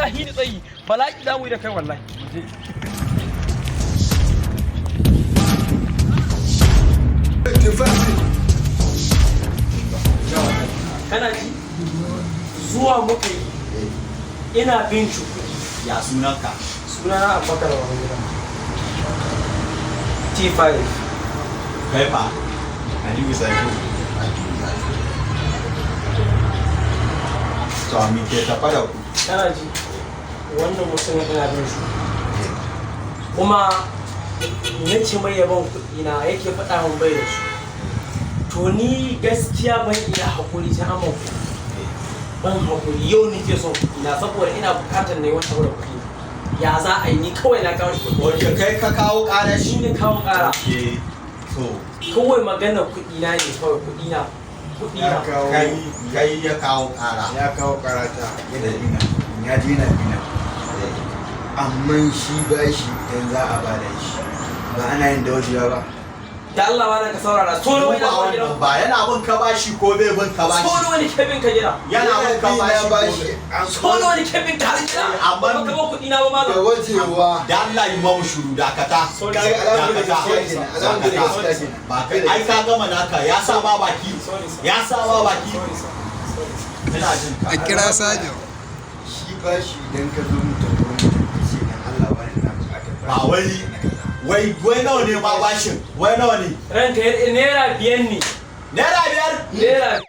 ka hini tsayi. Bala'i za mu yi da kai wallahi. Kana ji? Zuwa muka yi. Ina bin shi kuɗi. Ya sunanka? Sunana Abubakar Babangida. T5. Kai fa? Aliyu Sako. To me ke tafa da ku? Kana ji? Wannan mutumin ina bin shi. Kuma na ce mai yaban kuɗi na yake faɗa min bai da su. To ni gaskiya ban iya haƙuri ta amon kuɗi. Ban haƙuri, yau nake son kuɗi na saboda ina buƙatar na yi wata da kuɗi. Ya za a yi? Ni kawai na kawo shi kuɗi. Wace kai ka kawo ƙarar Shi shi? ne kawo ƙara. Ke to. Kawai magana kuɗi na ne, kawai kuɗi na. Kuɗi na. Ya kawo Kai ya kawo ƙara. Ya kawo karata yana bina. Ya ji yana bina. Amma shi bashi idan za a bada shi, ba ana yin daujiya ba. Da Allah ma ka saurara. So nawa ina Ba zuwa wannan gidan? ba yana bin ka bashi ko bai bin ka So bashi? nawa ne ke bin ka gida? Yana bin ka Yana bashi ko bashi. So nawa ne ke bin ka har gida? Amma- Ba ka ba kuɗi na ba Da malam. wajewa. Da Allah yi mamu shuru, dakata. Sorry. Kaga alamun da Dakata. gaskiya kenan. Alamun da gaskiya kenan. Ba kai ai ka gama naka, ya sa ma baki. Sorry, sir. Ya sa ma baki. Sorry, sir. Sorry, sir. Ina jin ka. A kira sajo. Shi bashi idan ka zo mutum gurin mutum ka ce, "Dan Allah wani ina buƙatar bashi." Ba wai Na kaza. wai nawa ne ma bashin? Wai nawa ne? Ranka ya 5 ne. 5 naira. Naira.